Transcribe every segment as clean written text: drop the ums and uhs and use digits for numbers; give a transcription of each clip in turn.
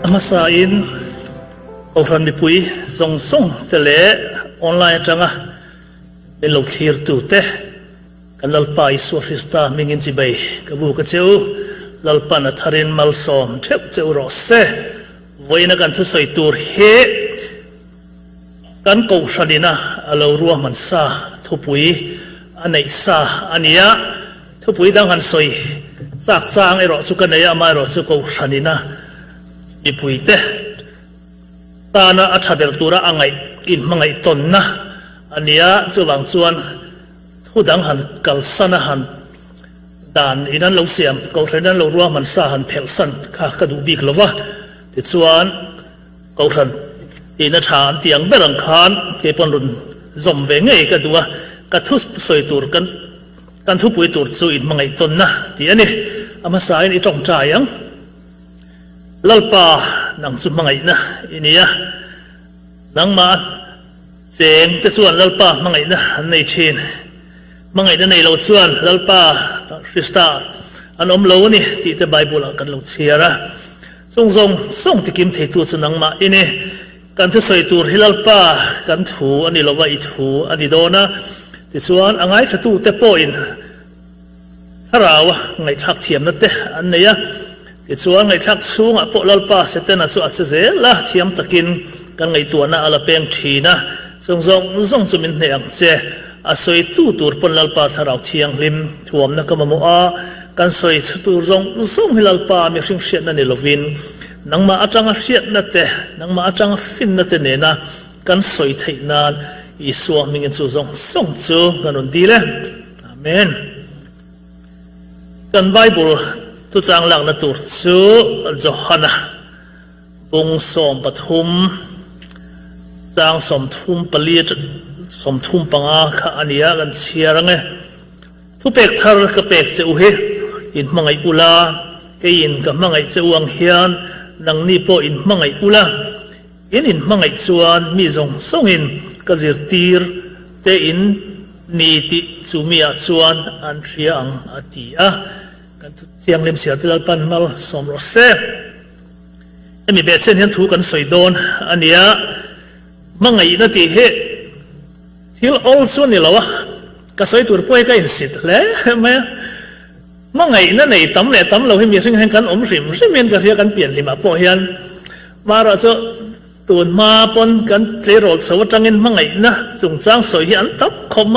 A hmasain Kohhran mipui zawng zawng te leh online atanga min lo thlirtu te kan Lalpa Isua Krista hmingin chibei ka bu ka che u. Lalpan a tharin malsawm theuh che u rawh se. Vawiina kan thusawi tur hi Kan Kohhranina a lo ruahman sa thupui a neih sa a ni a, thupui dang han sawi chak chang erawh chu ka nei a, amaherawhchu Kohhranina mipuite tana a tha ber tura a ngaih inhmangaih tawnna a ni a, chuvang chuan thu dang han kalsan a han dan in an lo siam, Kohhranin an lo ruahman sa han phelhsan kha ka duh bik lo va, tichuan. Kohhran ina tha an tih ang ber ang khan kei pawn rawn zawm ve ngei ka duh a, ka thu sawi tur kan kan thupui tur chu in hmangaih tawnna tih a ni. A hmasain i tawngtai ang. Lalpa nang chu hmangaihna i ni a, nangmah cheng te chuan Lalpa hmangaihna an nei thin. Hmangaihna nei lo chuan Lalpa Krista an awm lo a ni tih te Bible ah kan lo chhiar a. Chung zawng zawng tikim theitu chu nangmah i ni. Kan thusawi tur hi Lalpa kan thu a ni lova i thu a ni dawn a. Tichuan a ngaithlatute pawhin thlarau a ngaihthlak thiamna te an nei a. Tichuan ngaihthlak chhungah pawh Lalpa Setana chu a che zel a, thiam takin kan ngaihtuahna a la peng thin a. Chung zawng zawng chu min hneh ang che. A sawitu tur pawn Lalpa Thlarau Thianghlim thuamna ka mamawh a, kan sawi chhu tur zawng zawng hi Lalpa mihring hriatna ni lovin nangmah atanga hriatna te, nangmah atanga finna te nena kan sawi theih nan Isua hmingin chu zawng zawng chu kan rawn dil e. Amen. Kan Bible thuchang lakna tur chu Johana. Bung 13, chang 34 35 kha a nia kan chhiar ang e. Thupek thar ka pek che u hi, in hmangaih ula, keiin ka hmangaih che u ang hian nangni pawh in hmangaih ula, in in hmangaih chuan mi zawng zawngin ka zirtir te in ni tih chu miah chuan an hria ang a ti a. Kan thu thianghlim siar te Lalpan mal sawm rawh se. Hemi behchhen hian thu kan sawi dawn a nia, hmangaihna tih hi thil awl chu a ni lo a, ka sawi tur pawh hi ka insit hle mai a, hmangaihna nei tam leh tam lo hi mihring hian kan awm hrim hrim hian ka hria kan pianhlimah pawh hian, marawh chu tun hma pawn kan tleirawl chho atangin hmangaihna chungchang sawi hi an tam khawp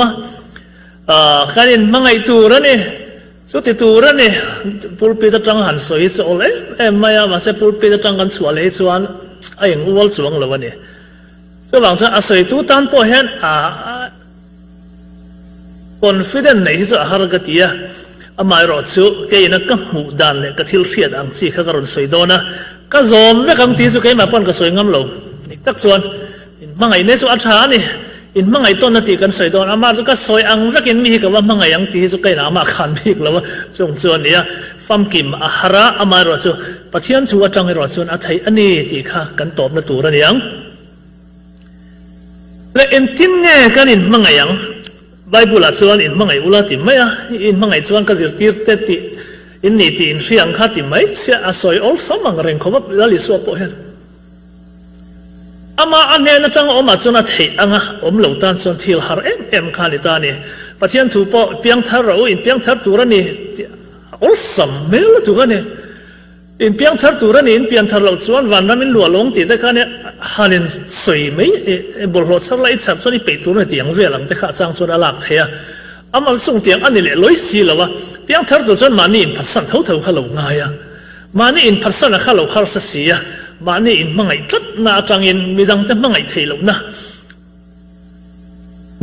a, kan inhmangaih tur a ni. Chuti tur a ni, pulpit atang han sawi chu awl em em mai a, mahse pulpit atang kan chhuah leh hi chuan a eng ual chuang lo a ni. Chuvang chuan a sawitu tan pawh hian a confident neih hi chu a har ka ti a, amaherawh chu keina ka hmuh dan leh ka thil hriat ang chi kha ka rawn sawi dawn a, ka zawm vek ang tih chu keimah pawn ka sawi ngam lo. Dik tak chuan In hmangaih chu a tha a ni. In hmangaih tawnna tih kan sawi dawn. Amah chu ka sawi ang vekin mi hi ka va hmangaih ang tih hi chu ka inah amah khan bik lo a, chung chu a ni a. Famkim a har a, amaherawh chu Pathian thu atang erawh chuan a theih a ni tih kha kan tawpna tur a ni ang. Le engtin nge kan in hmangaih ang? Bible ah chuan in hmangaih ula ti mai a, in hmangaih chuan ka zirtir te tih in ni tih in hria ang kha ti mai sia a sawi awlsam ang reng khawp a Lal Isua pawh hian. Amah a hnen atanga awmah chuan a theih anga awm lo tan chuan thil har em em kha a ni ta a ni. Pathian thu pawh piangthar rawh u, inpiangthar tur a ni tih a awlsam hmel lutuk a ni. Inpiangthar tur a ni, inpianthar loh chuan vanram in luah lawng tih te kha nia han in sawi mai i bawlhhlawh chhar la i chhar chuan i peih tur a ni tih ang vel ang te kha a chang chuan a lak theih a. Amal chung tiang a ni leh lawi si lo a, piangthar tur chuan mahni inphatsan tho tho kha lo ngai a. Mahni inphatsan a kha lo harsa si a, mahni inhmangaih tlatna atangin midangte hmangaih theih lohna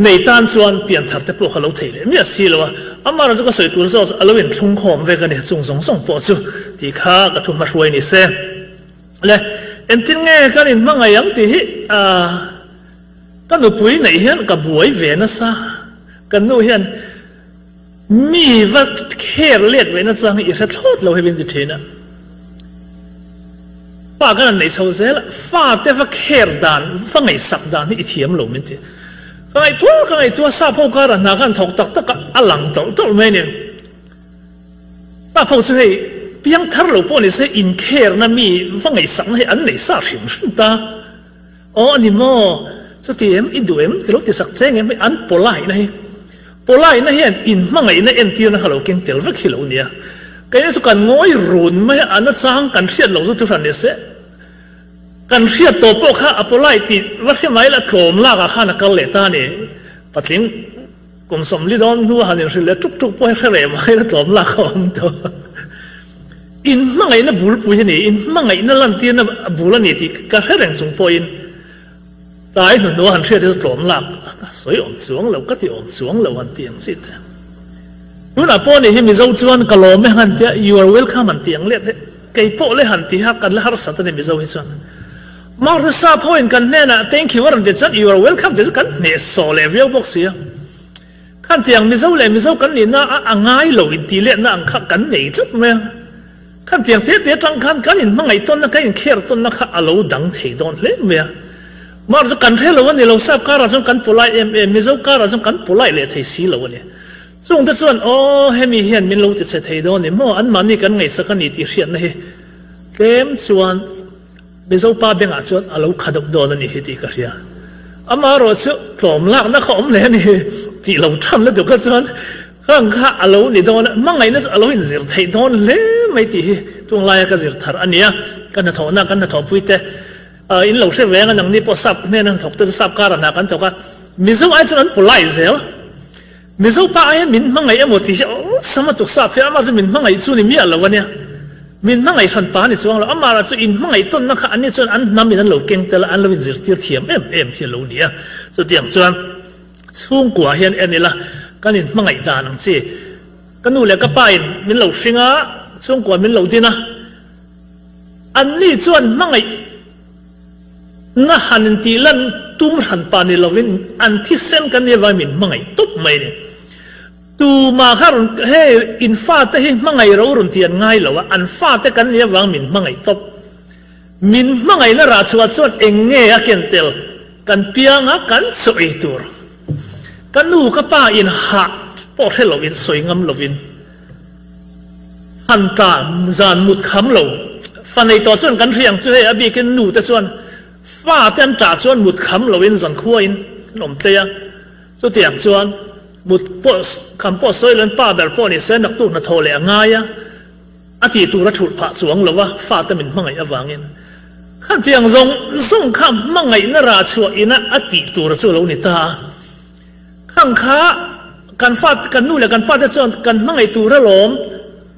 nei tan chuan pianthar te pawh kha lo theih leh miah si lo a, amah chu ka sawi tur zawk chu a lo inthlungkhawm vek a ni, chung zawng zawng pawh chu tih kha ka thu hmahruai ni se. Le, engtin nge kan inhmangaih ang tih hi ka nupui neih hian ka buai ve nasa, kan nu hian Mi va kher let ve na chang hi i hre thlawt lo hei min ti thin a. Fa kan han neih chho zel a, fa te va kher dan, va ngaihsak dan hi i thiam lo min ti. Ka ngaihtuah ka ngaihtuah sap ho karah hna khan thawk tak tak a, a lang tawlh tawlh mai a ni. Sap ho chu hei. Piangthar lo pawh ni se inkherna mi va ngaihsakna hi an nei sa hrim hrim ta. Aw a ni maw? Chuti em? I duh em? Ti lo ti sak cheng em? Hei an polite-na hi. Polite-na hian inhmangaihna entirna kha lo keng tel vek hi lo nia. Keini chu kan ngawi run mai a, a nachang kan hriat loh chu thu hran ni se. Kan hriat tawh pawh kha a polite tih va hre mai la tlawm lakah khan a kal leh ta a ni. Patling kum 40 dawn hnu a han inhrilh leh tuk tuk pawh hi hre reh mai la tlawm lak a awm tawh. Inhmangaihna bulpui a ni, inhmangaihna lantirna bul a ni tih ka hre reng chung pawhin tlai hnuhnua han hriat hi chu tlawm lak a sawi awm chuang lo, ka ti awm chuang lo han ti ang chi te. Tunah pawh ni hi Mizo chuan ka lawm e han tia you are welcome han ti ang let he kei pawh le han ti ha kan la harsat a ni Mizo hi chuan. Martha sap ho in kan hnenah thank you a rawn ti chuan you are welcome tih chu kan hnehsawh leh viau bawk si a. Khan tiang Mizo leh Mizo kan nihna a a ngai lo inti letna ang kha kan nei tlat mai a. Khan tiang te te atang khan kan inhmangaih tawnna kan inkher tawnna kha a lo dang thei dawn hle mai a. Mar chu kan hre lo a ni lo, sap karah chuan kan polite em em, Mizo karah chuan kan polite leh thei si lo a ni. Chungte chuan aw hemi hian min lo ti chhe thei dawn ni maw, anmahni kan ngaihsak a ni tih hriatna hi tlem chuan Mizo pa bengah chuan a lo kha deuh dawn a ni hi tih ka hria. Amaherawh chu tlawm lakna kha awm leh a ni tih lo than lutuk kha chuan khang kha a lo ni dawn a, hmangaihna chu a lo inzir theih dawn hle mai tih hi tunlaia ka zir thar a ni a. Ka hnathawhna kan hnathawhpui te in lo hre veng a, nangni pawh sap hnena hnathawk te chu sap karah hna kan thawk a, Mizo ai chuan an polite zel. Mizo pa aiin min hmangaih emaw tih hi awlsam a tuk sap hi amah chu min hmangaih chu ni miah lo a nia. Min hmangaih hran pa a ni chuang lo. Amah lah chu inhmangaih tawnna kha an ni chuan an hnam in an lo keng tel a, an lo inzirtir thiam em em hi a lo ni a. Chutiang chuan chhungkua hian en ila kan inhmangaih dan ang chi. Ka nu leh ka pa in min lo hring a, chhungkua min lo din a, an ni chuan hmangaih Na han intih lan tum hran pah ni lovin an thisen kan nih avangin min hmangaih tawp mai a ni. Tumah kha rawn hei in fate hi hmangaih ro rawn tih an ngai lo a, an fate kan nih avang min hmangaih tawp. Min hmangaihna rah chhuah chuan eng nge a ken tel kan pianga kan chaw ei tur. Ka nu ka pa in hah pawh hre lovin sawi ngam lovin. Han ta zan mut kham lo. Fa nei tawh chuan kan hriang chu hei a bikin nu te chuan fa te an tah chuan mut kham loin zan khuain an awm tlei a. Chutiang chuan mut pawh kham pawh sawi loin pa ber pawh ni se naktuk hnathawh leh a ngai a, a tih tur a thulh phah chuang lo a fa te min hmangaih avangin. Khatiang zawng zawng kha hmangaihna rah chhuah ina a tih tur chu a lo ni ta a. Khang kha kan fa, kan nu leh kan pa te chuan kan hmangaih tur alawm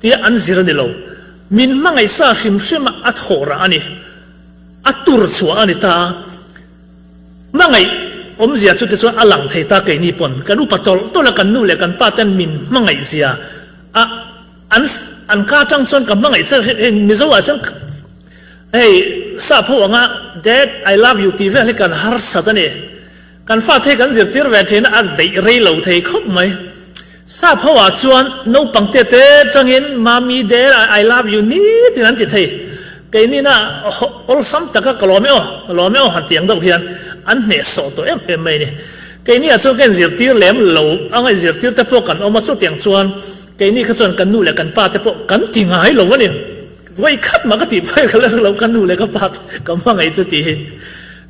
tia an zir a ni lo. Min hmangaih sa hrim hrim a, a thawh rah a ni. A tur chhuah a ni ta a. Hmangaih awmzia chu tichuan a lang thei ta keini pawn. Kan upa tawlh tawlh a, kan nu leh kan pa ten min hmangaih zia a an an ka atang chuan ka hmangaih che hei Mizo ah chuan hei sap ho anga Dad I love you tih vel hi kan harsat a ni. Kan fate hi kan zirtir ve thin a, a daih rei lo thei khawp mai. Sap ho ah chuan naupang te te tangin Mummy, Dad, I love you ni tin an ti thei. Keini na awlsam taka ka lawm e aw, ka lawm e aw han ti ang deuh hian an hnehsawh tawh em em mai a ni. Keini ah chuan ka inzirtir lem lo a ngaihzirtir te pawh kan awm a, chutiang chuan keini kha chuan kan nu leh kan pa te pawh kan ti ngai lo a ni. Vawi khat mah ka tih phei ka la ring lo, ka nu leh ka pa te ka hmangaih chu tih hi.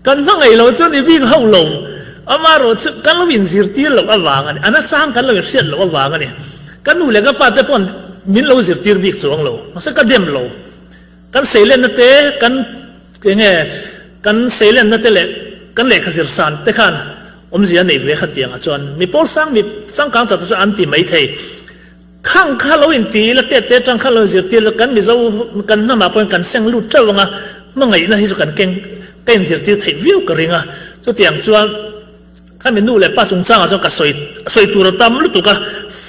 Kan hmangaih lo chuan i bik hauh lo, amaherawh chu kan lo inzirtir loh avang a ni, a nachang kan lo inhriat loh avang a ni. Ka nu leh ka pa te paw'n min lo zirtir bik chuang lo, mahse ka dem lo. Kan seilenna te, kan eng nge, kan seilenna te leh kan lehkha zir san te khan awmzia a neih ve kha tiangah chuan mi pawl sang mi changkang tak te chu an ti maithei. Khang kha lo inti ila tet te atang khan lo inzirtir ila kan Mizo kan hnamah pawhin kan seng lut teuh ang a, hmangaihna hi chu kan keng ka inzirtir theih viau ka ring a. Chutiang chuan khami nu leh pa chungchangah chuan ka sawi sawi tur a tam lutuk a,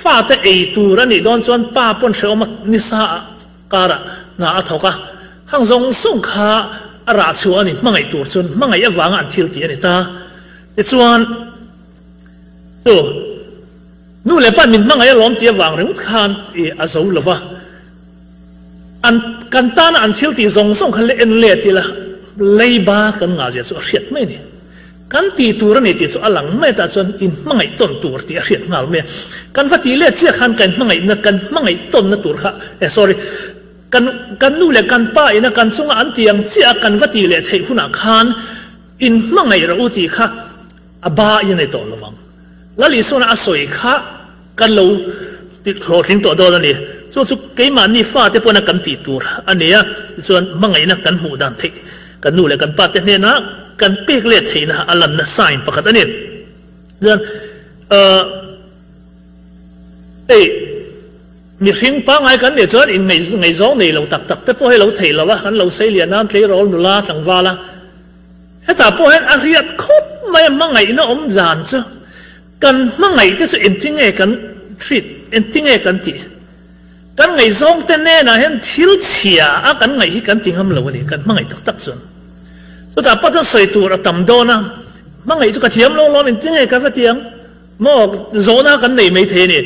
fate ei tur a nih dawn chuan pa pawn hrehawm a nisa ah karah hna a thawk a, khang zawng zawng kha a rah chhuah a ni hmangaih tur chuan hmangaih avanga an thil tih a ni ta. Tichuan chu. Nu leh pa min hmangaih alawm tih avang ringawt khan i a zo lo va, an kan tana an thil tih zawng zawng kha en let ila leiba kan ngah zia chu a hriat mai a ni. Kan tih tur a ni tih chu a lang mai tah chuan in hmangaih tawn tur tih a hriat nghal mai a. Kan va tih let chiah khan kan hmangaihna kan hmangaih tawnna tur kha eh sorry. Kan kan nu leh kan pa ina kan chunga an tih ang chiah a kan va tih leh theih hunah khan in hmangaih rawh u tih kha a ba i a nei tawh lovang. Lal Isuana a sawi kha kan lo ti hlawhtling tawh dawn a ni. Chu chu keimahni fate pawhna kan tih tur a ni a, tichuan hmangaihna kan hmuh dan theih kan nu leh kan pa te hnena kan pek let theihna a lanna sign pakhat a ni. Chuan ahh hei mihring pangngai kan nih chuan in ngaihzawng nei lo tak tak te pawh hi lo theih lo a, kan lo sei lian nan tleirawl nula tlangval a, hetah pawh hian a riat khawp mai a hmangaihna awm zan chu kan hmangaih te chu engtinge kan treat engtinge kan tih kan ngaihzawng te hnenah hian thil chhia a kan ngaih hi kan ti ngam lo a ni kan hmangaih tak tak chuan. Chutah pawh chuan sawi tur a tam dawn a, hmangaih chu ka thiam lo lawm engtinge ka va ti ang maw zawhna kan nei mai thei a ni.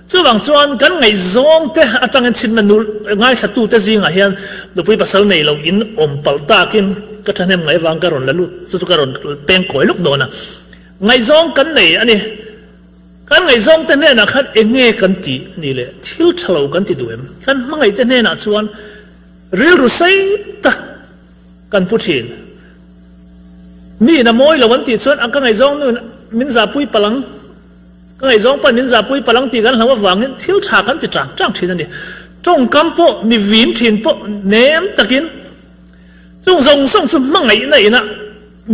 Chuvang chuan kan ngaihzawng te atangin chhinna nu ngaithlatute zingah hian nupui pasal nei lo in awm palh takin ka thahnem ngaih avang ka rawn la lut chu chu ka rawn peng kawi lawk dawn a. Ngaihzawng kan nei a ni. Kan ngaihzawng te hnenah khan enge kan tih a ni le thil tha lo kan ti duh em? Kan hmangaih te hnenah chuan rilru sei tak Kan pu thin. Mi in a mawi lo an tih chuan a ka ngaihzawng nu in min zahpui palh ang, ka ngaihzawng pawn min zahpui palh ang tih kan hlau avangin thil tha kan ti tang tang thin a ni. Tawngkam pawh mi vin thin pawh nem takin chung zawng zawng chu hmangaihna ina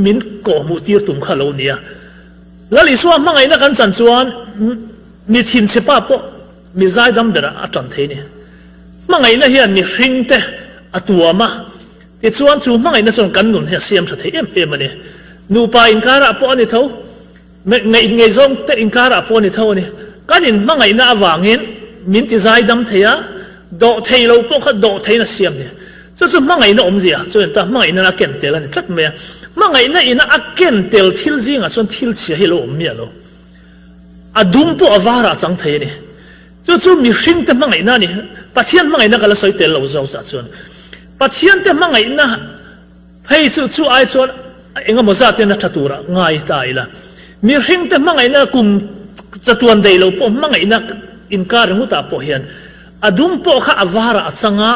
min kawhhmuh tir tum kha lo nia. Lal Isua hmangaihna kan chan chuan mi thinchhe pa pawh Mi zaidam berah a tan thei ni. Hmangaihna hian mihringte a tuam a, tichuan chu hmangaihna chuan kan nun hi a siam tha thei em em a ni. Nupa inkarah pawh a ni tho, ngaih ngaihzawngte inkarah pawh a ni tho a ni. Kan inhmangaihna avangin min ti zaidam thei a, dawh thei lo pawh kha dawh theiin a siam ni. Chu chu hmangaihna awmzia chu a ni ta, hmangaihna a ken tel a ni tlat mai a. Hmangaihna ina a ken tel thil zingah chuan thil chhia hi a lo awm miah lo. A dum pawh a varah a chang thei a ni. Chu chu mihringte hmangaihna a ni. Pathian hmangaihna ka la sawi tel lo zawk zah chuan. Pathiante hmangaihna phei chu chu ai chuan eng emaw zat hian a tha turah ngai ta ila. Mihringte hmangaihna kum chatuan daih lo pawh hmangaihna inkar ringawtah pawh hian a dum pawh kha a varah a chang a,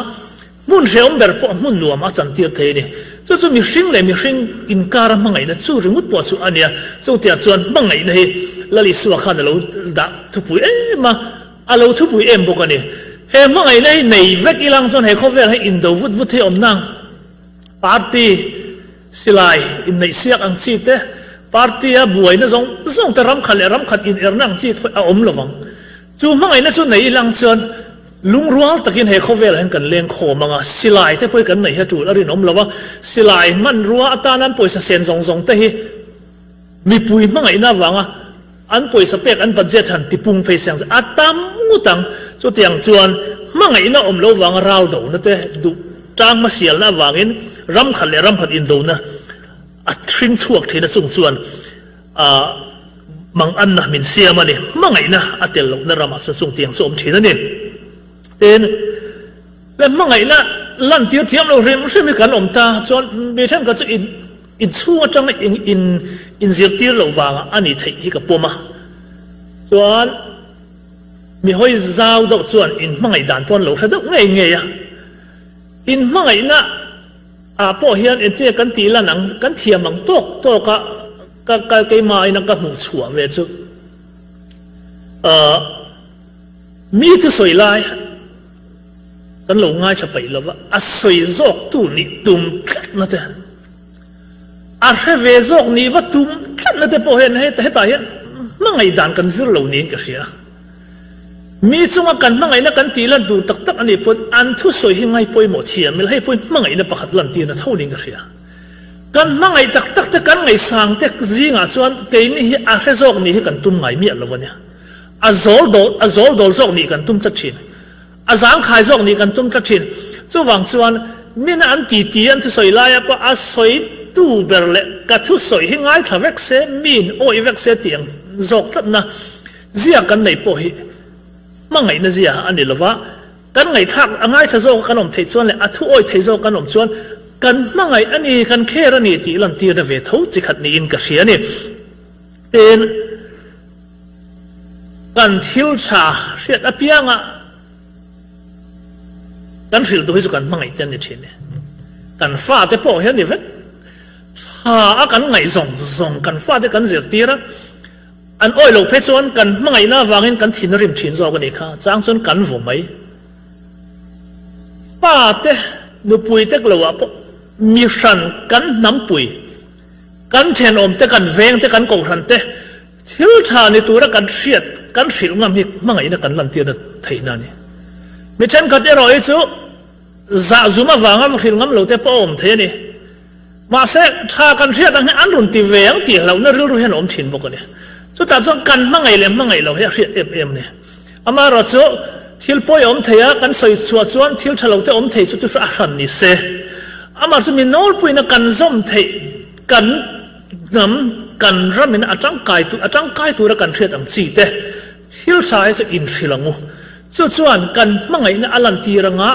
Hmun hrehawm ber pawh hmun nuam a chantir thei a ni. Chu chu mihring leh mihring inkara hmangaihna chu ringawt pawh chu a nia. Chutiang chuan hmangaihna hi Lal Isua khan a lo dah thupui em a, a lo thupui em bawk a ni. He hmangaihna hi nei vek ilang chuan he khawvel hi indo vut vut hi awm nang. Party silai inneih siak ang chi te, party a buaina zawng zawng te ram khat leh ram khat inerna ang chi te pawh a awm lovang. Chu hmangaihna chu nei ilang chuan Lungrual takin he khawvelah hian kan leng khawm ang a, silai te pawh hi kan neih hi a tul a rinawm lo a, silai hmanrua atana an pawisa sen zawng zawng te hi mipui hmangaihna avanga an pawisa pek an budget han tipung phei se ang chu a tam ngut ang. Chutiang chuan hmangaihna awm lo vanga ral dona te duh tang hmasialna avangin ram khat leh ram khat indona a hring chhuak thin a chung chuan A manganna min siam a ni. Hmangaihna a tel lohna ramah chuan chung tiang chu awm thin a ni. Tin, le hmangaihna lantir thiam lo hrim hrim hi kan awm ta chuan mi thenkhat chu in inchhung atanga in in inzirtir loh vangah a ni theih hi ka pawm a. Chuan mi hawi zau deuh chuan in hmangaih dan pawh an lo hre deuh ngei ngei a. In hmangaihna Ah pawh hian entia kan tih lan ang, kan thiam ang tawk tawk a ka ka keimah ina ka hmuh chhuah ve chu ah mi chu sawi lai kan lo ngaithla paih lo va, a sawi zawk tu nih tum tlatna te, a hre ve zawk nih va tum tlatna te pawh hian hetah hian hmangaih dan kan zir lo niin ka hria. Mi chunga kan hmangaihna kan tih lan tur tak tak a nih pawn an thusawi hi ngai pawimawh thiam ila, hei pawhin hmangaihna pakhat lantirna tho niin ka hria. Kan hmangaih tak tak te, kan ngaihsang te zingah chuan keini hi a hre zawk nih hi kan tum ngai miah lo a nia. A zawl dawl, a zawl dawl zawk nih kan tum tlat thin. A zangkhai zawk nih kan tum tlat thin. Chuvang chuan mina an titi an thusawi laia pawh a sawi tu ber leh ka thusawi hi ngaithla vek se, miin awih vek se tih ang zawk tlatna Zia kan neih pawh hi hmangaihna zia a ni lova, kan ngaihthlak a ngaithla zawka kan awm theih chuan leh a thu awih thei zawka kan awm chuan kan hmangaih a ni, kan care a ni tih lantirna ve tho chi khat niin ka hria a ni. Tin, kan thil tha hriat apianga. Kan hrilh duh hi chu kan hmangaih te an ni thin e. Kan fate pawh hi a ni vek. Tha a kan ngaih zawng zawng kan fate kan zirtir a, an awih loh phei chuan kan hmangaihna avangin kan thin a rim thin zawk a nih kha. Chang chuan kan vaw mai. Fate nupui tek loah pawh mi hran kan hnampui, kan thenawm te, kan veng te, kan kohhran te thil tha ni tura kan hriat, kan hrilh ngam hi hmangaihna kan lantirna theihna a ni. Mi thenkhat erawh hi chu zah zum avanga va hrilh ngam lo te pawh a awm thei a ni. Mahse, tha kan hriat ang hi an rawn ti ve ang tih hlauhna rilru hian a awm thin bawk a ni. Chutah chuan kan hmangaih leh hmangaih lo hi a hriat em em a ni. Amaherawhchu, thil pawi a awm thei a, kan sawi chhuah chuan thil tha lo te awm thei chu chu a hran ni se. Amah chu mi nawlpuiin a kan zawm theih kan hnam, kan ramin a tangkai a tangkai tura kan hriat ang chi te thil tha hi chu inhrilh ang u. Chu chuan kan hmangaihna a lantir anga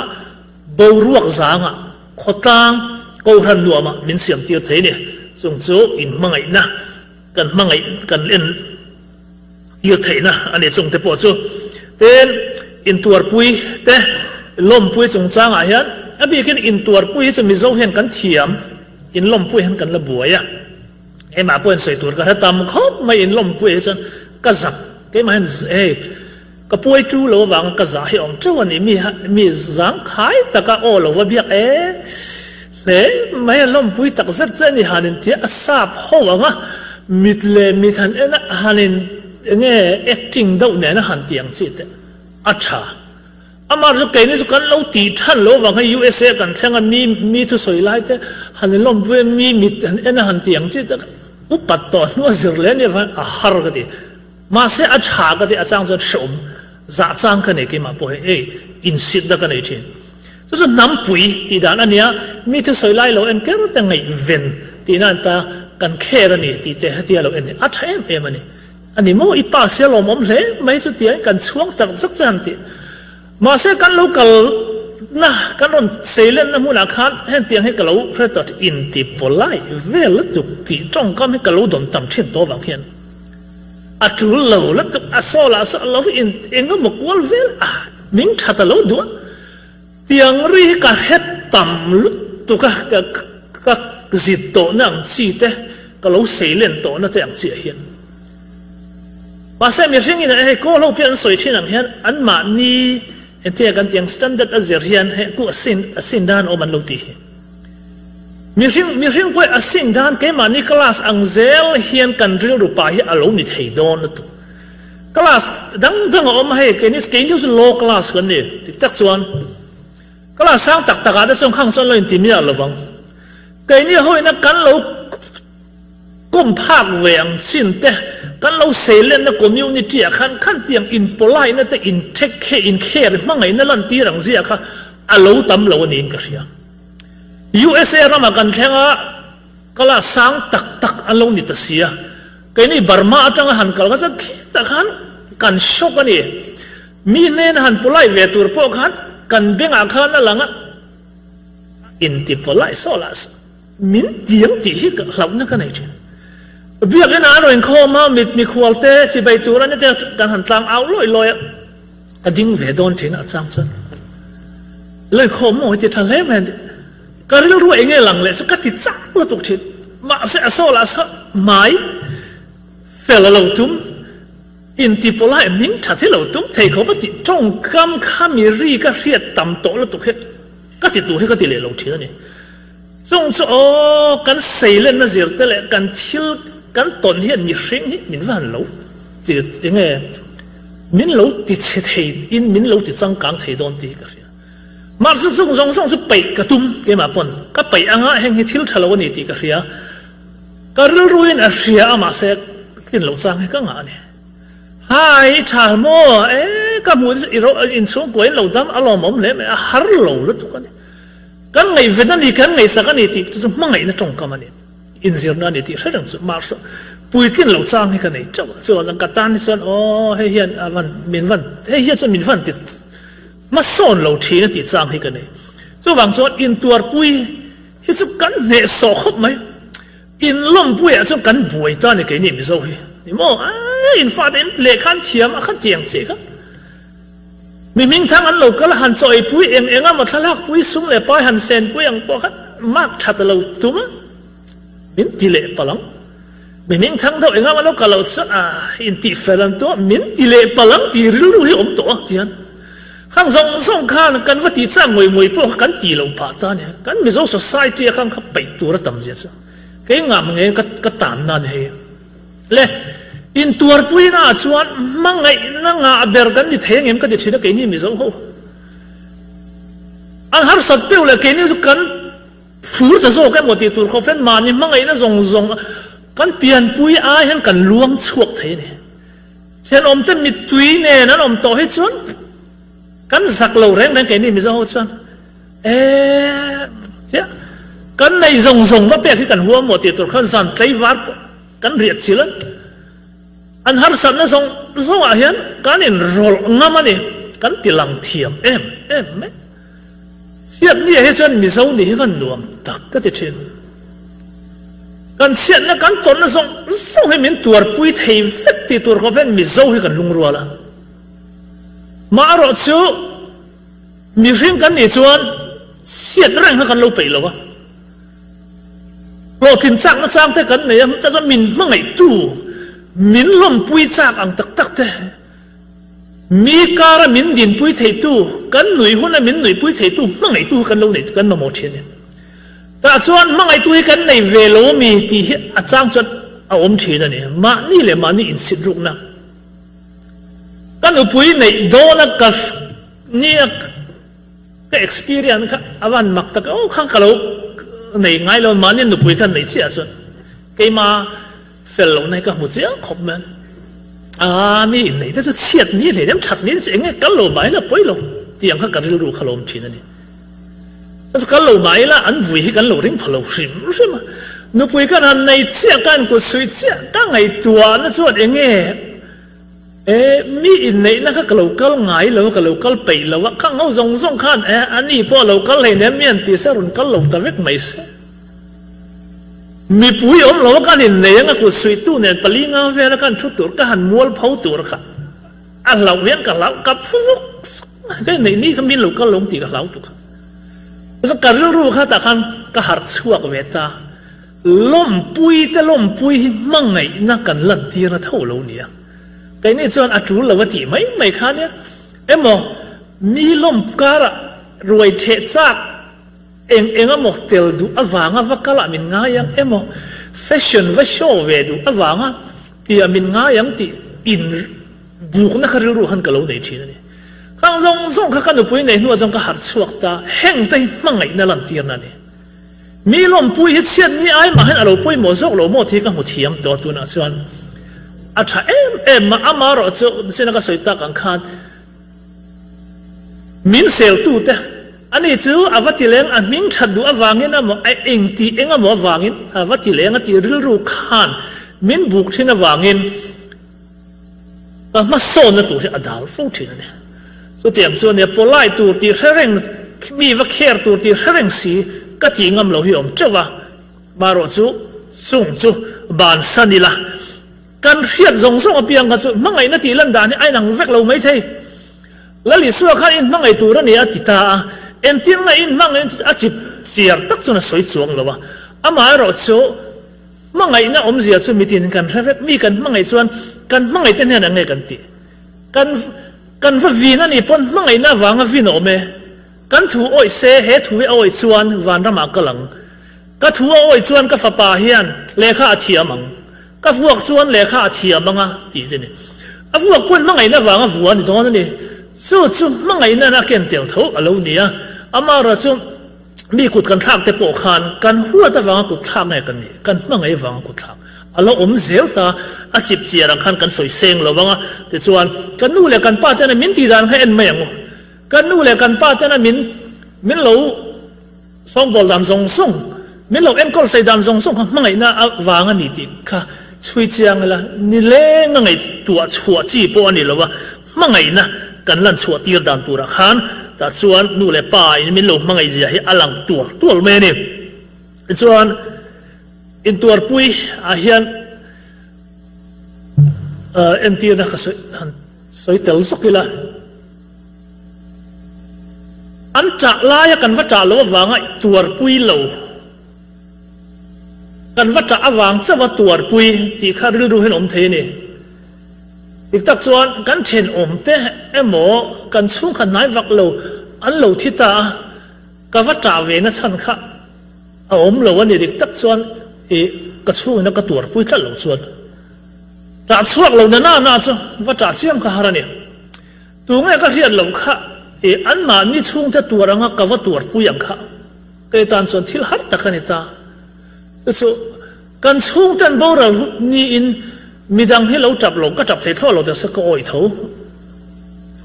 boruak zangah khawtlang kohhran nuamah min siamtir thei a ni. Chung chu inhmangaihna kan hmangaih kan en tir theihna a ni chung te pawh chu. Tin, intuarpui te lawmpui chungchangah hian a bikin intuarpui hi chu Mizo hian kan thiam, inlawmpui hian kan la buai a. Keimah pawhin sawi tur ka hre tam khawp mai inlawmpui hi chuan ka zak keimah hian hei ka puai tu lo avanga ka zah hi awm teuh a ni mi mi zangkhai taka aw lo va biak e hle mai a lawmpui tak zet che a ni han intia a sap ho ang a mit leh mit han en a han in enge acting deuh nen a han ti ang chi te a tha. Amah chu keini chu kan lo tih than lo vang hi USA kan thleng a mi mi thusawi lai te han in lawmpui a mi mit han en a han ti ang chi te upat tawh hnua zir leh ania vang a har ka ti. Mahse a tha ka ti a chang chuan hreawm zah chang ka nei keimah pawh hi ei insitna ka nei thin. Chu chu hnampui tih dan a nia mi thusawi lai lo en ker te ngaihven tihna an ta kan kher a ni tih te hetia lo en hi a tha em em a ni. A ni maw? I pa sia lawmawm hle mai chu tiang kan chhuang tak zak che han tih. Mahse kan lo kal na, kan rawn seilenna hmunah khan hengtiang hi ka lo hre tawh inti polite vel lutuk tih tawngkam hi ka lo dawn tam thin tawh avang hian a tul lo lutuk a saw lah saw lo in eng emaw kual vel a hming tha ta lo duh a tiang ri hi ka hre tam lutuk a ka ka zit tawhna ang chi te ka lo seilen tawhna te ang chiah hian. Mahse mihringin hei kawl ho piah an sawi thin ang hian anmahni entia kan tih ang standard a zir hian hei ku a sin a sin dan awm an lo tih hi. Mihring mihring pawh a sin dan keimahni class ang zel hian kan rilru pah hi a lo ni thei dawn lutuk. Class dang dang a awm a hei keini keini chu low class kan ni dik tak chuan class sang tak tak ah te chuan khang chuan lo inti miah lovang. Keini hoina kan lo Kawm phak ve ang chin te, kan lo seilenna community ah khan khan tiang in polite na te in take care in care hmangaihna lantir ang zia kha a lo tam lo a niin ka hria. USA ramah kan thleng a, kala sang tak tak an lo ni ta si a, keini Burma atanga han kal kha chuan khitah khan kan shock a ni. Mi hnena han polite ve tur pawh khan kan bengah khan a lang a, inti polite sawh lah sawh. Min tiang tih hi hlauhna ka nei thin. Biakinn ah an rawn inkhawm a, mit mikhual te, chibai tur a ni te kan han tlang au lawi lawi a, ka ding ve dawn thin a chang chuan lo inkhawm maw hi ti tha hle mai a ni. Ka rilru eng nge lang leh chu ka ti chak lutuk thin. Mahse a saw lah saw hmai fel a lo tum, inti pawh lai hming tha thi lo tum thei khawp a tih tawngkam kha mi ri ka hriat tam tawh lutuk hi ka ti tur hi ka ti leh lo thin a ni. Chung chu aw, kan seilenna zir te leh kan thil kan tawn hian mihring hi min va han lo ti enge min lo ti chhe thei in min lo ti changkang thei dawn tih hi ka hria. Mah chu chung zawng zawng chu peih ka tum keimah pawn ka peih anga heng hi thil tha lo a ni tih ka hria. Ka rilruin a hria a mahse tlin loh chang hi ka ngah a ni. Hai i tha maw? E ka hmuh i inchhungkua in lo dam a lawmawm hle mai a har lo lutuk a ni. Kan ngaihven a ni, kan ngaihsak a ni tih chu chu hmangaihna tawngkam a ni, inzirna a ni tih hre reng chu mahse puitlin loh chang hi ka nei teuh a, chuvang chuan ka tan hi chuan aw hei hian a van min van hei hian chuan min van ti hmasawn lo thin a tih chang hi ka nei. Chuvang chuan intuarpui hi chu kan hnehsawh khawp mai, inlawmpuiah chuan kan buai ta a ni keini Mizo hi ni maw, a in fate in lehkha an thiam a kha tiang chiah kha. Mi hmingthang an lo kal a, han chaw eipui eng eng a maw thlalak pui sum leh pai han sen pui ang pawh kha mark that a lo tum a, min ti leh palh ang. Mi hmingthang deuh eng a maw lo kal loh chuan a intih fel an tum a, min ti leh palh ang tih rilru hi a awm tawh a tihian khang zawng zawng khan kan va tih chak ngawih ngawih pawh kha kan tih loh phah ta a ni. Kan Mizo society a khang kha peih tur a tam zia chu kei ngam nge ka tan na a ni hei. Le, intuarpuina ah chuan hmangaihna ngah ber kan ni thei angem ka ti thin a keini Mizo ho. An harsat peuh leh keini chu kan phur ta zawk emaw tih tur khawp hian mahni hmangaihna zawng zawng kan pianpui ai hian kan luang chhuak thei a ni. Thenawmte mittui nen an awm tawh hi chuan kan zak lo reng reng keini Mizo ho chuan. Eee tia kan nei zawng zawng va pek hi kan huam maw tih tur khan zan tlaivar pawh kan riah chil a, an harsatna zawng zawngah hian kan inrawlh ngam a ni, kan ti lang thiam em em mai. Chhiatni ah hi chuan Mizo nih hi van nuam tak ka ti thin. Kan chhiatna kan tawrhna zawng zawng hi min tuarpui thei vek tih tur khawp hian Mizo hi kan lungrual a. Maherawh chu Mihring kan nih chuan chhiat reng kha kan lo peih lo a, hlawhtlin chakna chang te kan nei a, chutah chuan min hmangaihtu, min lawmpui chak ang tak tak te, mi kara min dinpui theitu, kan nuih huna min nuihpui theitu hmangaihtu kha kan lo neih kan mamawh thin a ni. Tah chuan hmangaihtu hi kan nei ve lo ami tih hi a chang chuan a awm thin a ni, mahni leh mahni insit rukna. Ka nupui neih dawna ka nia ka experience kha a van mak tak aw kha ka lo nei ngai lo mahni nupui kha neih chiah chuan keima fel lohna hi ka hmu chiang khawp mai a mi inneih te chu chhiat ni hle nem that ni chu enge kal lo mai la pawi lo tiang kha ka rilru kha lawm thin a ni chu chu kal lo mai la an vui hi kan lo ring pha lo hrim hrim a nupui kan han nei chiah ka in kut suih chiah ka ngaihtuahna chuan enge E, mi inneihna kha ka lo kal ngai lo, ka lo kal peih lo a, kha ngo zawng zawng khan e, a ni pawh a lo kal hleinem mi an ti se, rawn kal lo ta vek mai se. Mipui awm lo a kan innei anga kut suihtu nen pali nga vela kan thu tur ka han mual pho tur kha a hlauh hian ka hlau, ka phu zuk zuk mai, ka inneih ni kha min lo kal lo ang tih ka hlau tuk a. Ka rilru kha tah khan ka harh chhuak ve ta. Lawmpui te lawmpui hi hmangaihna kan lantir na tho lo nia. Keini chuan a tul lo a tih mai mai kha nia. Emaw mi lawmp karah ruai theh chak eng eng emaw tel duh avanga va kalah min ngai ang emaw fashion va show ve duh avanga tia min ngai ang tih in bukna kha rilru khan ka lo nei thin a ni. Khang zawng zawng kha ka nupui nei hnuah chuan ka harh chhuak ta, heng te hi hmangaihna lantirna a ni. Mi lawmpui hi chhiat ni ai mah hian a lo pawimawh zawk lo maw tih hi ka hmu thiam tawh a, tunah chuan a tha em em a, amaherawh chu china ka sawi tak ang khan min seltute ani chu a va ti leng a hming that duh avangin emaw a eng tih eng emaw avangin a va ti leng a tih rilru khan min buk thin avangin Ka hmasawnna tur hi a dal fo thin a ni. Chutiang chu ania polite tur tih hre reng, mi va care tur tih hre reng si ka tih ngam lo hi a awm teuh a. Marawh chu chung chu bansan ila kan hriat zawng zawng apiang kha chu hmangaihna tih lan dan hi a inang vek lo maithei. Lal Isua khan in hmangaih tur a ni a ti ta a, entir nge in hmangaih a chip chiar tak chuan a sawi chuang lo a. Amaherawh chu. Hmangaihna awmzia chu mitin kan hre vek, mi kan hmangaih chuan kan hmangaih te hnenah nge kan tih? Kan kan va vin a nih pawn hmangaihna avanga vin a awm e. Kan thu awih se, he thu hi a awih chuan vanramah kal ang. Ka thu a awih chuan ka fapa hian lehkha a thiam ang. Ka vuak chuan lehkha a thiam ang a tih te ni. A vuak pawn hmangaihna avanga vua a ni dawn a ni. Chu chu hmangaihna a ken tel tho a lo ni a, amaherawhchu, Mi kut kan thlak te pawh khan kan huat avanga kut thlak nge kan nih? Kan hmangaih avanga kut thlak a lo awm zel ta, a chip chiar ang khan kan sawi seng lo vang a, tichuan kan nu leh kan pa tena min tih dan kha en mai ang u. Kan nu leh kan pa tena min min lo sawngbawl dan zawng zawng, min lo enkawl sei dan zawng zawng kha hmangaihna avang a ni tih kha chhui chiang ila, nileng a ngaihtuah chhuah chi pawh a ni lo a, Hmangaihna kan lan chhuah tir dan turah khan tah chuan nu leh pa in min lo hmangaih zia hi a lang tual tual mai a ni. Tichuan intuarpui ah hian entirna ka sawi han sawi tel zawk ila. An ṭah laia kan va ṭah loh avanga tuarpui lo, kan va ṭah avang chauha tuarpui tih kha rilru hian awm thei a ni. Dik tak chuan kan ṭhenawmte emaw kan chhungkhat hnai vak lo an lo thi ta a, ka va ṭah ve na chhan kha a awm lo a ni. Dik tak chuan i ka chhungin a ka tuarpui tlat lo chuan ṭah chhuak lo na na na chu va ṭah chiam kha har a ni. Tunge ka hriat loh kha i anmahni chhungte tuar anga ka va tuarpui ang kha kei tan chuan thil har tak a ni ta. Chu chu kan chhungten boral niin midang hi lo tap lo, ka tap thei thlawh lo teh se ka awih tho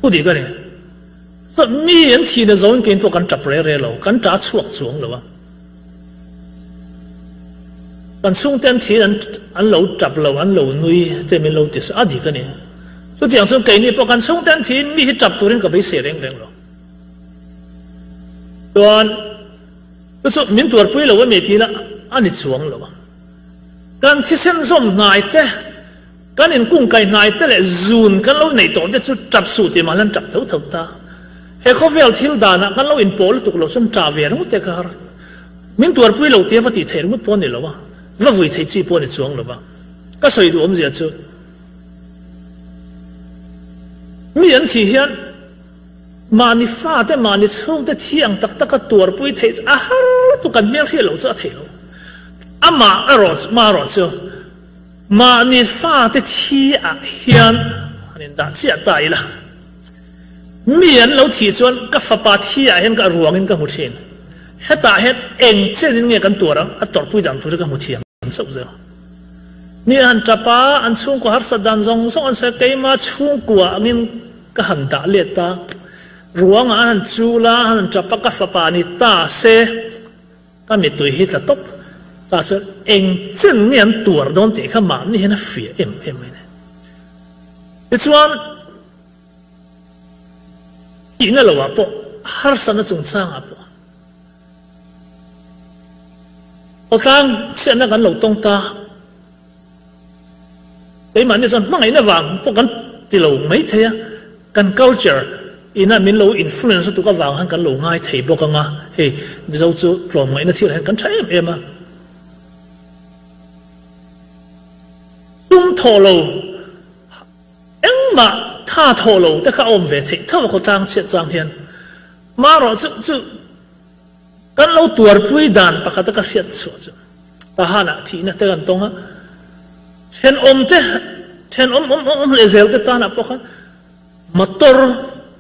thu dik a ni. Chuan mi an thihna zoin kein pawh kan tap re re lo, kan ta chhuak chuang lo a. Kan chhungten thil an an lo tap lo, an lo nui te min lo ti a dik a ni. Chutiang chuan keini pawh kan chhungten thiin mi hi tap turin ka beisei reng reng lo. Chuan chu chu min tuarpui lo a mi tih lah a ni chuang lo a. Kan thisen zawm hnai te, kan inkungkai hnai te leh zun kan lo neih tawh te chu tap suh tih mahla an tap tho tho ta. He khawvel thil danah kan lo inpawh lutuk lo chuan tah ve ringawt te kha har. Min tuarpui lo tia va tih theih ringawt pawh a ni lo a, va vui theih chi pawh a ni chuang lo va. Ka sawi duh awmzia chu mi an thih hian mahni fate, mahni chhungte thi ang tak taka tuarpui theih chu a har lutuk, kan hmel hriat loh chu a theih lo. Amah erawh chu, marawh chu mahni fate thi ah hian han indah chiah ta ila. Mi an lo thih chuan ka fapa thi ah hian ka ruangin ka hmu thin. Hetah hian eng chenin nge kan tuar ang? A tawrhpui dan tur hi ka hmu thiam chauh zel. Mi an han tap a, an chhungkua harsat dan zawng zawng an sawi a, keima chhungkua angin ka han dah let a, ruangah an han chul a, an han tap a, ka fapa ni ta se ka mittui hi tla tawp ta chuan eng chen nge an tuar dawn tih kha mahni hian a fiah em em mai a ni. Tichuan. Tihna lo ah pawh, harsatna chungchangah pawh khawtlang chhiatna kan lo tawng ta. Keimahni chuan hmangaihna vang pawh kan ti lo mai thei a, kan culture ina min lo influence lutuk avang khan kan lo ngai thei bawk ang a, hei Mizo chu tlawmngaihna thil ah hian kan tha em em a. Tum thawh lo. Engmah tha thawh lo te kha a awm ve theih tho a khawtlang chhiat chang hian. Marawh chu chu kan lo tuarpui dan pakhat a ka hriat chhuah chu Tahanah thihna te kan tawng a, thenawm te thenawm awm awm leh zel te tanah pawh khan motor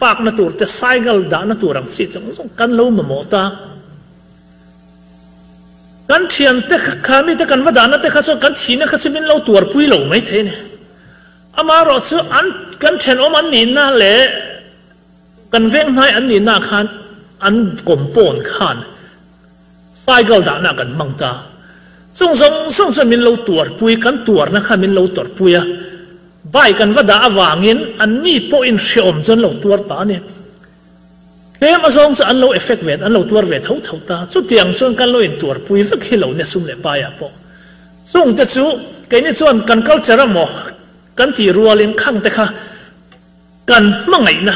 park na tur te cycle dahna tur ang chi zawng zawng kan lo mamawh ta. Kan thiante kha mite kan va dahna te kha chuan kan thihna kha chu min lo tuarpui lo maithei a ni. Amaherawh chu an kan thenawm an nihna leh kan venghnai an nihna khan an compound khan cycle dahna kan hmang ta. Chung zawng zawng chuan min lo tuarpui, kan tuarna khan min lo tawrhpui a. Bike an va dah avangin an mi pawhin hreawm chu an lo tuar pah a ni. Tlem azawng chu an lo effect ve, an lo tuar ve tho tho ta. Chutiang chuan kan lo intuarpui vek hi lo nia sum leh paiah pawh. Chungte chu keini chuan kan culture emaw kan tih rualin khangte kha kan hmangaihna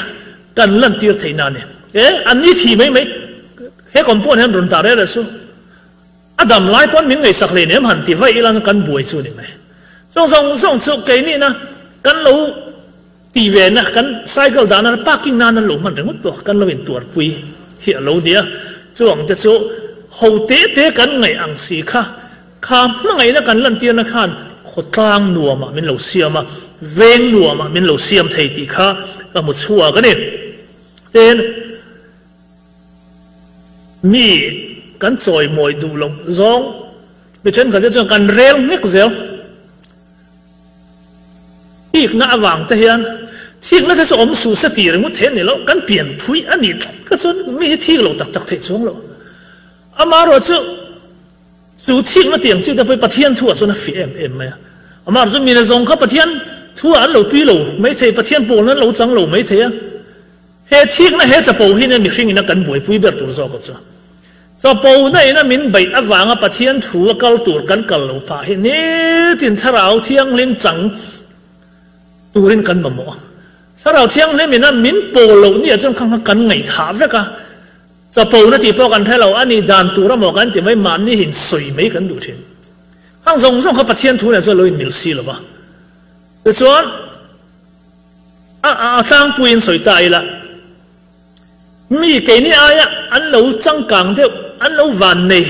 kan lantir theihna a ni. E, an ni thi mai mai, he compound hian rawn dah rel rel su. A dam lai pawn min ngaihsak hle nem han ti vaih ila chu kan buai chu a ni mai. Chung zawng zawng chu keinihna kan lo tih ve na, kan cycle dahna parking nan an lo hman ringawt pawh kan lo intuarpui hi a lo nia. Chuang te chu ho te te kan ngaih ang si kha, kha hmangaihna kan lantirna khan khawtlang nuamah min lo siam a, veng nuamah min lo siam thei tih kha ka hmu chhuak a ni. Tin. Mi kan chawimawi duh loh zawng mi thenkhat te chuan kan rel nghek zel. Thikna avang te hian thikna te chu awm suh se tih ringawt thei a ni lo, kan pianpui a nih tlat kha chuan mi hi thik lo tak tak theih chuang lo. Amaherawh chu chu thikna tih ang chi te pawh hi Pathian thu ah chuan a fih em em mai a. Amaherawh chu mi nazawng kha Pathian thu ah an lo tui lo maithei, Pathian pawl an lo chang lo maithei a. He thikna he chapo hi nia mihring ina kan buaipui ber tur zawk chu. Chapo na ina min beih avanga Pathian thu a kal tur kan kal lo phah hi nitin Thlarau Thianghlim chang turin kan mamawh a. Thlarau Thianghlim ina min pawl loh nia chuan khang kha kan ngaihthah vek a. Chapona tih pawh kan hre lo, a nih dan tur amaw kan ti mai, mahni hin sawi mai kan duh thin. Khang zawng zawng kha Pathian thu nen chuan lo inmil si lo va. Tichuan, a a tlangpuiin sawi ta ila, mi keini aia an lo changkang deuh, an lo vannei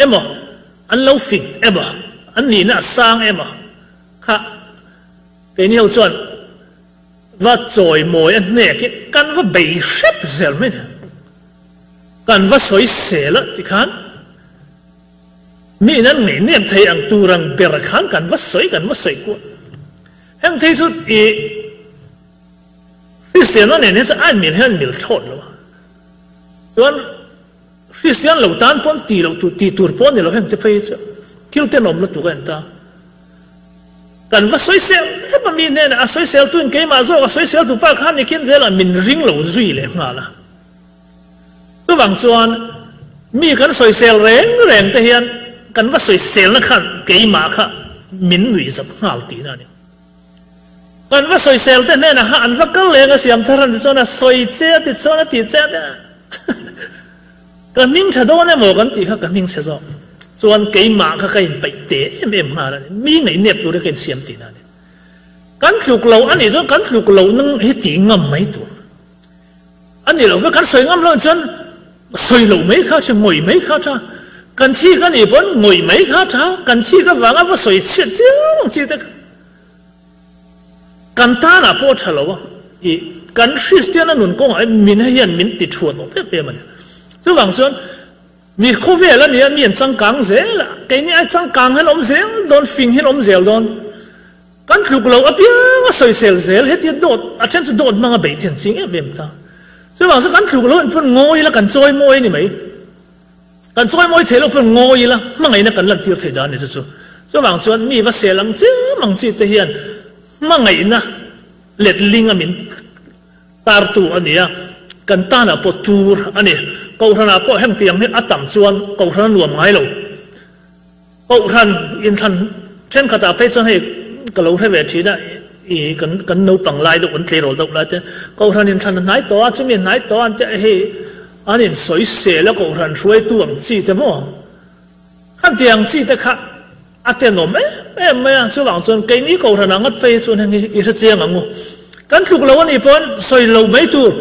emaw, an lo fing emaw, an nihna a sang emaw kha keini ho chuan Va chawi mawi a hnek hi kan va bei hrep zel mai nia. Kan va sawi sel a tikhan mi in an ngei nem thei ang tur ang ber khan kan va sawi kan va sawi kuah. Heng thei chu i Kristianna nen hian chuan a inmil hian mil thlawt lo a. Chuan Kristian lo tan pawn ti loh tur ti tur pawh a ni lo heng te phei hi chu thil tenawm lutuk a en ta. Kan va sawisel hrep a mi hnenah a sawisel tuin keimah zawk a sawisel tu pa khan nikin zelah min ring lo zui leh nghal a. Chuvang chuan mi kan sawisel reng reng te hian kan va sawiselna khan keimah kha min nuihzat nghal tihna a ni. Kan va sawisel te hnenah kha an va kal leng a siam thar an ti chuan a sawi che a ti chuan a ti che a ti ka hming tha dawn emaw kan tih kha ka hming chhe zawk chuan keimah kha ka inpeih te em em nghal a ni mi ngaihnep turin ka insiam tihna a ni. Kan tluk lo a nih chuan kan tluk loh nang hi tih ngam mai tur a ni lo va kan sawi ngam loh chuan sawi loh mai kha tha ngawih mai kha tha kan thi ka nih pawn ngawih mai kha tha kan thi ka vanga va sawi chhiat chiang ang chi te kha Kan tanah pawh a tha lo a, i kan Kristiana nun kawngah hian min hian min ti thuan awm em em a ni. Chuvang chuan mi khawvel a nia, mi an changkang zel a, keini ai changkang hian awm zel dawn, fing hian awm zel dawn. Kan tluk lo apiang a sawisel zel, hetia dawt, a then chu dawt hmanga beih then ching em em ta. Chuvang chuan kan tluk lo in pawn ngawi ila kan chawi mawi a ni mai. Kan chawi mawi thei lo pawn ngawi ila hmangaihna kan lantir thei dan a ni chu chu. Chuvang chuan mi va sel ang chiam ang chi te hian hmangaihna letling a min tartu a ni a, kan tanah pawh tur a ni. Kohhranah pawh heng tiang hi a tam chuan kohhran a nuam ngai lo. Kohhran inthlan thenkhatah phei chuan hei ka lo hre ve thin a, i kan kan naupang lai deuh kan tleirawl deuh lai te kohhran inthlan a hnai tawh a, chumi a hnai tawh a an tia hei an insawisel a kohhran hruaitu ang chi te maw khan ti ang chi te kha a tenawm em em mai a, chuvang chuan keini kohhran ah ngat phei hi chuan heng hi i hre chiang ang u, kan tluk lo a nih pawn sawi lo mai tur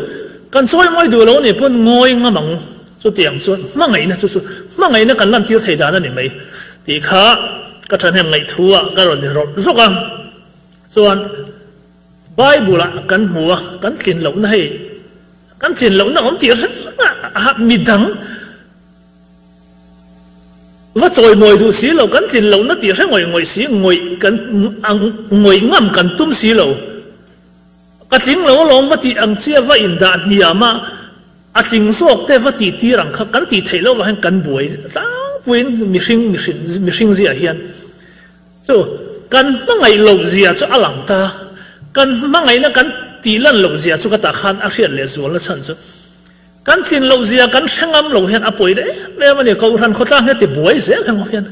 kan chawi mawi duh lo a nih pawn ngawi ngam ang u. Chutiang chuan hmangaihna chu chu hmangaihna kan lantir thei dan a ni mai tih kha ka thahnem ngaihthu ah ka rawn inrawlh zawk a. Chuan Bible ah kan hmu a, kan tlin lohna hei kan tlin lohna awm tih reng a midang va chawimawi duh si lo, kan tlin lohna tih hre ngawih ngawih si, ngawih kan ngawih ngam kan tum si lo. Ka tling lo alawm va tih ang chia va indah hniam a, A tling zawk te va tih tir ang kha kan tih theih loh vang hian kan buai tlangpuiin mihring mihrin mihring ziah hian chu kan hmangaih loh zia chu a lang ta, kan hmangaihna kan tih lan loh zia chu ka tah khan a hriat leh zualna chhan chu kan tlin loh zia kan hre ngam lo hian a pawi em em a ni. Kohhran khawtlang hian ti buai zel heng ho hian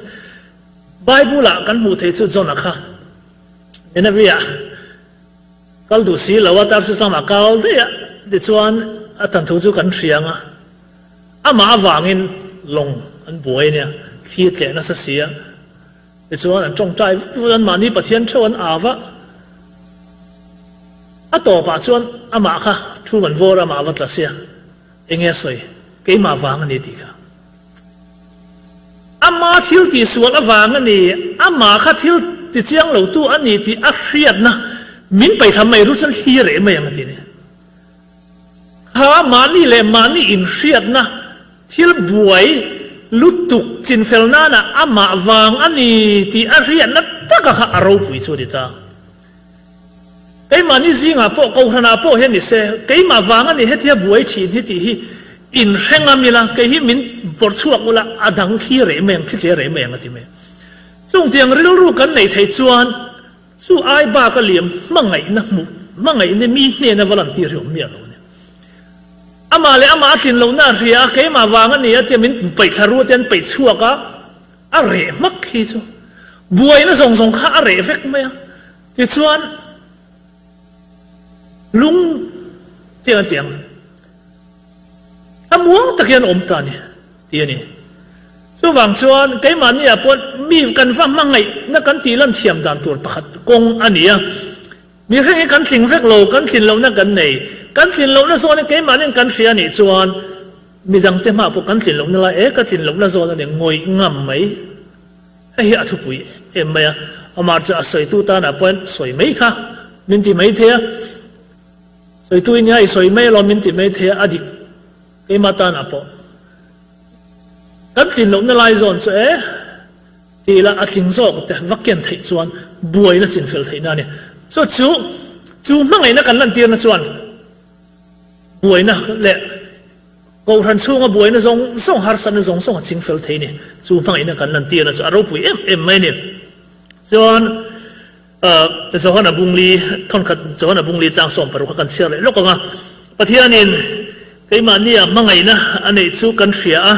Bible ah kan hmuh theih chu John-a kha Nineveh-ah Kal duh si lo a, Tarsis lamah kal daih a, tichuan a thanthu chu kan hria ang a, amah avangin lawng an buai a nia, thli tleh nasa si a, tichuan an tawngtai vut vut a, anmahni Pathian theuh an au a, a tawpah chuan amah kha thu an vawr a, amah va tla sia, enge a sawi, keimah vang a ni tih kha. Ama thil tihsual avang a ni, amah kha thil tichiang lotu a ni tih a hriatna min paihtham mai ru chuan hli reh mai ang a ti a ni. Kha mahni leh mahni inhriatna thil buai lutuk chinfel nana amah vang a ni tih a hriatna taka kha a ropui chu a ni ta. Keimahni zingah pawh, Kohhranah pawh hian ni se, keimah vang a ni hetia buai thin hi tih hi inhre ngam ila, kei hi min vawrh chhuak ula, a dang khi reh mai ang, thli reh mai ang a ti mai. Chung tiang rilru kan neih theih chuan chu ai bak a liam hmangaihna hmuh, hmangaihna mi hnena va lantir hi awm miah lo a ni. Amah leh amah a tlin lohna a hria a, keimah vang a ni a tia min paih thla rual te an paih chhuak a, a reh hmak khi chu. Buaina zawng zawng kha a reh vek mai a. Tichuan, lung tiang tiang a. Thlamuang tak hian awm ta a ni, tih a ni. Chuvang chuan keimahniah pawh mi kan va hmangaihna kan tih lan thiam dan tur pakhat kawng a ni a. Mihring hi kan tling vek lo, kan tlin lohna kan nei. Kan tlin lohna zawn hi keimahniin kan hria a nih chuan midangte hmaah pawh kan tlin lohna lai e, ka tlin lohna zawn a ni ngawih ngam mai. Hei hi a thupui em mai a, amah chu a sawitu tanah pawhin sawi mai kha min ti mai thei a. Sawitu i nia i sawi mai alawm min ti mai thei a, a dik keimah tanah pawh kan tlin lohna lai zawn chu e tih ila a tling zawk te va ken theih chuan buaina chinfel theihna a ni. Chu chu chu hmangaihna kan lantirna chuan buaina leh Kohhran chhunga buaina zawng zawng harsatna zawng zawng a chingfel thei a ni. Chu hmangaihna kan lantirna chu a ropui em em mai a ni. Chuan. Johana Bungli, thawnkhat Johana Bungli chang 60 kha kan chhiar leh lawk ang a. Pathianin keimahnia hmangaihna a neih chu kan hria a,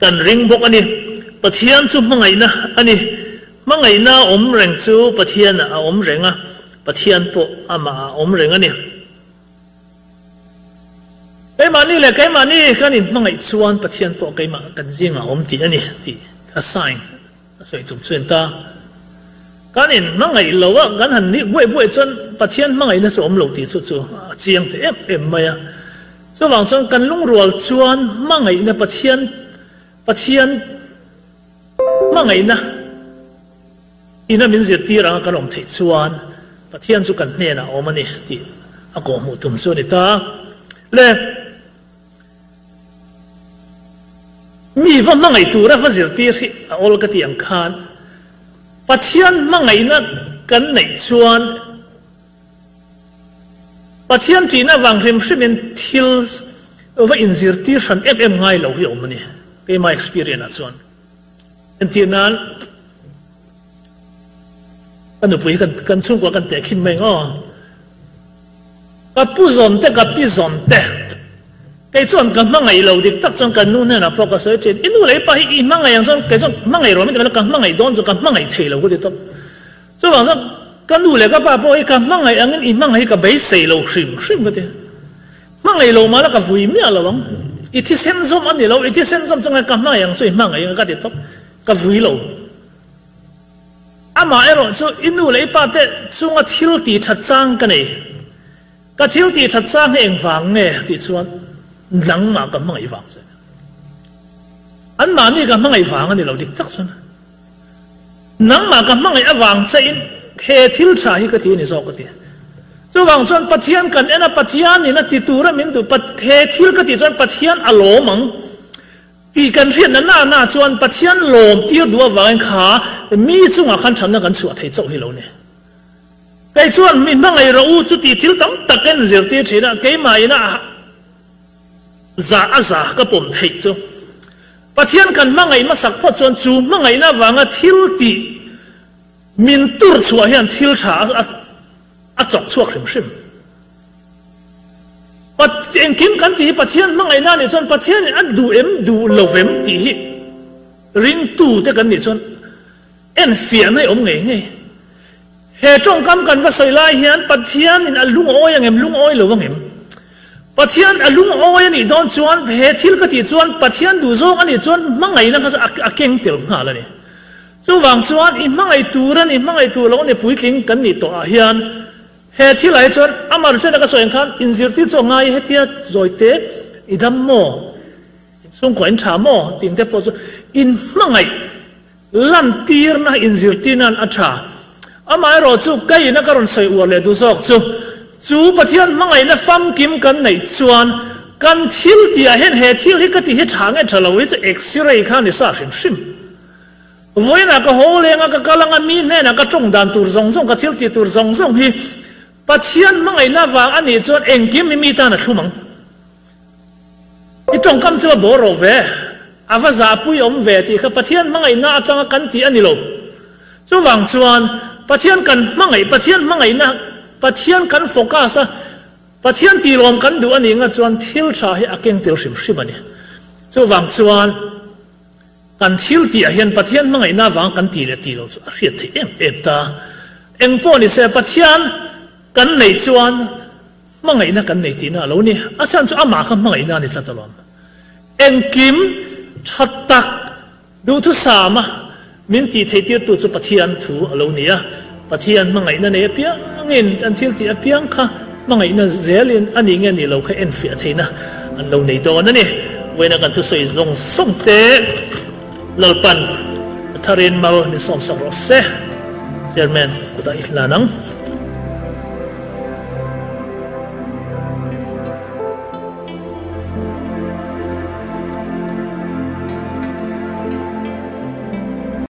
kan ring bawk a ni. Pathian chu hmangaihna a ni. Hmangaihna a awm reng chu Pathianah a awm reng a, Pathian pawh amah a awm reng a ni. Keimahni leh keimahni kan inhmangaih chuan Pathian pawh keimah kan zingah a awm tih a ni tih kha sign A sawi tum chuan ta, Kan in hmangaih lo a, kan han nih buaih buaih chuan Pathian hmangaihna chu awm lo tih chu chu a chiang ta em em mai a. Chuvang chuan kan lungrual chuan hmangaihna Pathian Pathian hmangaihna ina min zirtir anga kan awm theih chuan Pathian chu kan hnenah a awm a ni tih a kawhhmuh tum chu a ni ta. Le. Mi va hmangaih tura va zirtir hi a awl ka tih ang khan Pathian hmangaihna kan neih chuan Pathian ṭihna vang hrim hrimin thil va inzirtir hran em em ngai lo hi a awm a ni keimah experience ah chuan. Entir nan ka nupui hi kan chhungkua kan tehkhin mai ang aw. Ka pu zawn te, ka pi zawn te, kei chuan ka hmangaih lo dik tak chuan ka nu hnenah pawh ka sawi thin, i nu leh i pa hi i hmangaih ang chuan kei chuan hmangaih rawh min ti mai lo, ka hmangaih dawn chu ka hmangaih thei lo ka ti tawp. Chuvang chuan ka nu leh ka pa pawh hi ka hmangaih angin i hmangaih hi ka beisei lo hrim hrim ka ti. Hmangaih lo mahla ka vui miah lo ang, i thisen zawm a ni lo, i thisen zawm chu ngai ka hmangaih ang chu i hmangaih ang ka ti tawp, ka vui lo. Amah erawh chu i nu leh i pa te chunga thil tih that chang ka nei. Ka thil tih that chang hi engvang nge tih chuan nangmah ka hmangaih vang che. Anmahni ka hmangaih vang a ni lo dik tak chuan. Nangmah ka hmangaih avang chein he thil tha hi ka ti a ni zawk ka ti. Chuvang chuan Pathian kan en a, Pathianin a ti tura min duh, he thil ka tih chuan Pathian a lawm ang. Tih kan hriatna na na chuan Pathian lawm tir duh avangin kha mi chungah khan thatna kan chhuah thei chauh hi lo ni. Kei chuan mi hmangaih rawh u chu tih thil tam tak en zirtir thin a, keimah ina za a za ka pawm theih chu. Pathian kan hmangaih hmasak phawt chuan chu hmangaihna avanga thil tih min tur chhuah hian thil tha a chawk chhuak hrim hrim. Engkim kan tih hi Pathian hmangaihna anih chuan Pathianin a duh em duh lo vem tih hi ringtute kan nih chuan enfiahna i awm ngei ngei. He tawngkam kan va sawi lai hian Pathianin a lungawi ang em lungawi lo ang em? Pathian a lungawi anih dawn chuan he thil ka tih chuan Pathian duh zawng anih chuan hmangaihna kha chu a keng tel nghal a ni. Chuvang chuan i hmangaih tur a ni hmangaih tur lo a ni puitling kan nih tawh ah hian He thil ah hi chuan amah chen a ka sawi ang khan inzirtir chu a ngai hetia zawi te i dam maw, in chhungkua in tha maw tih te pawh chu in hmangaih lantirna inzirtir nan a tha. Amaherawh chu keiin a ka rawn sawi uar leh duh zawk chu, chu Pathian hmangaihna famkim kan neih chuan kan thil tih ah hian he thil hi ka tih hi tha nge tha lo hi chu x-ray kha ni sa hrim hrim. Vawiinah ka haw leng a, ka kal ang a, mi hnenah ka tawng dan tur zawng zawng, ka thil tih tur zawng zawng hi Pathian hmangaihna vang a nih chuan engkim hi mi tan a thlum ang. I tawngkam chu a bawr rawh ve, a va zahpui awm ve tih kha Pathian hmangaihna atanga kan tih a ni lo. Chuvang chuan Pathian kan hmangaih, Pathian hmangaihna, Pathian kan focus a, Pathian tilawm kan duh a nih nga chuan thil tha hi a keng tel hrim hrim a ni. Chuvang chuan. Kan thil tihah hian Pathian hmangaihna avanga kan tih leh tih loh chu a hriat theih em em ta. Eng pawh ni se, Pathian kan neih chuan Hmangaihna kan nei tihna a lo ni. A chhan chu amah kha hmangaihna a ni tlat alawm. Engkim tha tak duhthusama min tih theihtirtu chu Pathian thu a lo ni a. Pathian hmangaihna nei apiangin an thil tih apiang kha hmangaihna zelin a ni nge ni lo kha enfiah theihna an lo nei dawn a ni. Vawiina kan thusawi zawng zawng te Lalpan a tharin mal min sawmsak rawh se. Chairman, kutah i hlan ang.